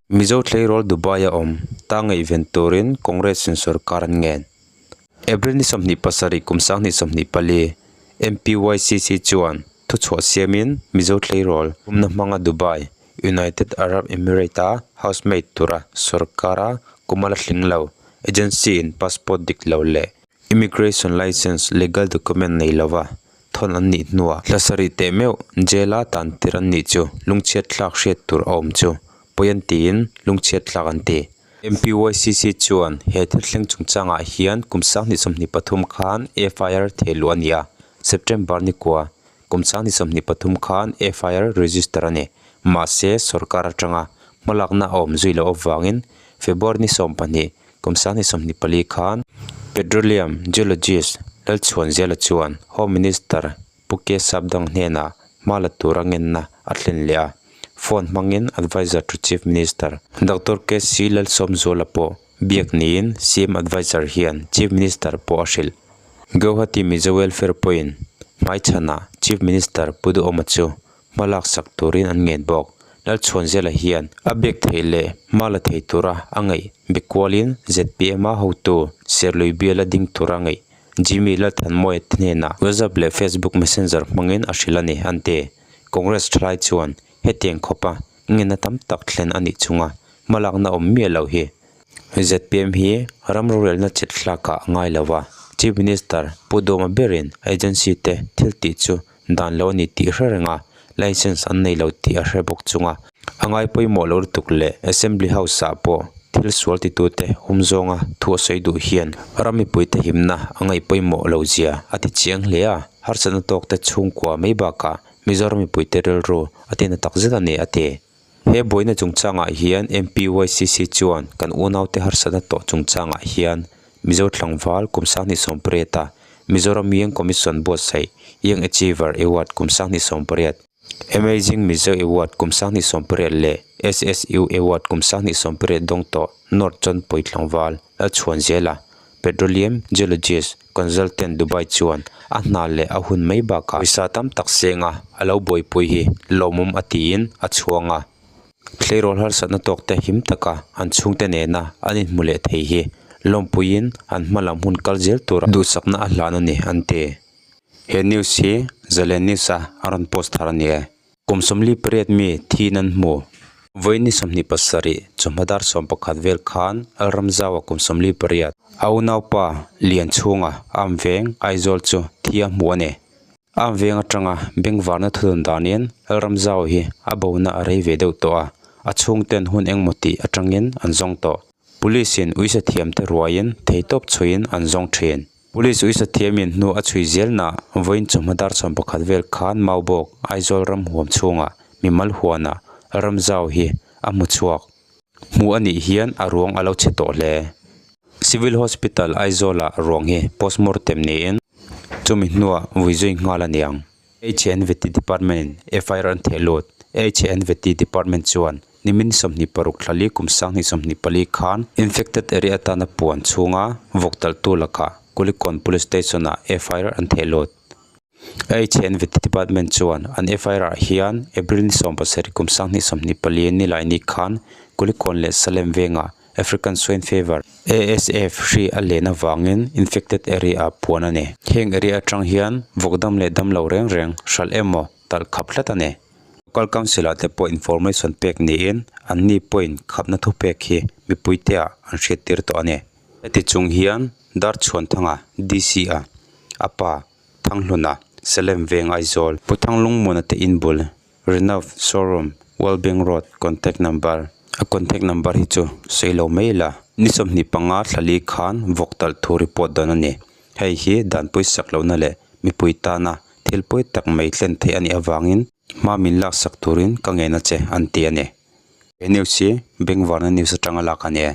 Mizo tleirawl Dubai-a awm ta ngaihven turin Congress-in sorkar an ngen. April ni 27 kum 2024, MPYCC chuan thuchhuah siamin Mizo tleirawl pumna hmanga Dubai, United Arab Emirate-a housemaid tura sorkara kum a la tling lo, agency-in passport dik lo leh Immigration Licence legal document nei lova thawn an nih hnuah hla sarih teh meuh jail-a tan tir an nih chu lungchhiat thlak hriat tur a awm chu pawi an tiin lungchhiat thlak an ti. MPYCC chuan he thil thleng chungchangah hian kum 2023 khan FIR thehluh a ni a, September ni kua kum 2023 khan FIR register a ni. Mahse, sorkar atanga hmalakna a awm zui loh avangin February ni 12 Kum 2024 khan Petroleum Geologist Lalchhuanzela chuan Home Minister Pu K Sapdang hnenah hma la tura ngenna a thlen leh a, phone hmangin Adviser to Chief Minister Doctor KC Lalsawmzuala pawh biak niin CM Adviser hian Chief Minister pawh a hrilh. Guwahati Mizo Welfare pawhin hmaichhanah Chief Minister Pu Duhawma chu hma laksak turin an ngen bawk. Lalchhuanzela hian a biak theih leh hma la thei tura a ngaih be kualin zpm a hotu Serlui biala ding tura ngaih Jimmy Lalthanmawia te hnenah WhatsApp leh Facebook Messenger hmangin a hrilh a ni, an ti. Congress thalai chuan hetiang khawpa ngenna tam tak thlen a nih chunga hma lakna awm miah lo hi zpm hi ram rorelna chet thlakah a ngai lo a, Chief Minister Pu Dawma berin agency te thil tih chu Dan lo a ni tih hre reng a, license an nei lo tih a hre bawk chung a. A ngai pawimawh lo lutuk leh Assembly House ah pawh thil sual titute hum zawnga thu a sawi duh hian ram mipuite himna a ngaih pawimawh lo zia a ti chiang hle a, harsatna tawkte chhungkua mai bakah Mizoram mipuite rilru a tina tak zet a ni a ti. He buaina chungchangah hian MPYCC chuan kan unaute harsatna tawh chungchangah hian Mizo tlangval kum 2018 a Mizoram Young Commission buatsaih Young Achiever Award kum 2018, Amazing Mizo Award kum 2018 leh SSU Award kum 2018 dawng tawh North Chawnpui tlangval Lalchhuanzela Petroleum Geologist Consultant Dubai chuan a hna leh a hun mai bakah pawisa tam tak senga a lo buaipui hi lawmawm a tiin a chhuang a. Tleirawl harsatna tawk te him taka an chhungte nena an inhmu leh thei hi lawmpuiin an hma lam hun kal zel tura duhsakna a hlan a ni an ti. He news hi Zalen News a a rawn post thar a ni e. Kum 48 mi thiin an hmu. Vawiin ni 27 chawhma dar 11 vel khan Alramzaua kum 48 a unaupa Lianchhunga Am Veng, Aizawl chu thi a hmu a ni. Am Veng atanga bengvarna thudun danin Alramzaua hi a bona a rei ve deuh tawh a, a chhungten hun engmaw tih atangin an zawng tawh. Police-in uisa thiamte ruaiin theitawp chhuiin an zawng thin. Police uisa thiamin hnu a chhui zelna vawiin chawhma dar 11 vel khan Maubawk, Aizawl ram huam chhungah mimal huanah ramzau hi a hmu chhuak. Hmuh a nih hian a ruang a lo chhe tawh hle. Civil Hospital Aizawlah ruang hi postmortem niin chumi hnuah vui zui nghal a niang. HNVT Department-in FIR an theh lut. HNVT Department chuan nimin 26 thla li kum 2024 khan infected area atana puan chhunga vawk talhtu lakah Kulikawn Police Station-ah FIR an theh lut. HNVT Department chuan an FIR ah hian April ni 17 kum 2024 Nilaini khan Kulikawn leh Salem vengah African Swine Fever, ASF, hri a len avangin infected area ah puan a ni. Heng area atang hian vawk dam leh dam lo reng reng hralh emaw talh khap hlat a ni. Local Council ah te pawh information pek niin an ni pawhin khapna thupek hi mipuite ah an hriattir tawh a ni. Heti chung hian Darchhuanthanga, DC a, a pa, Thanghluna, Salem Veng Aizawl, Pu Thanglungmuana te inbul, Renov Showroom, Wellbeing Road, Contact Number, A contact number hi chu sawi lo mai la. Ni 25 thla li khan vawk talh thu report dawn a ni. Hei hi danpui sak lohna leh mipui tana thil pawi tak mai thlen theih a nih avangin hma min laksak turin ka ngen a che an ti a ni. He news hi Bengvarna news atanga lak a ni e.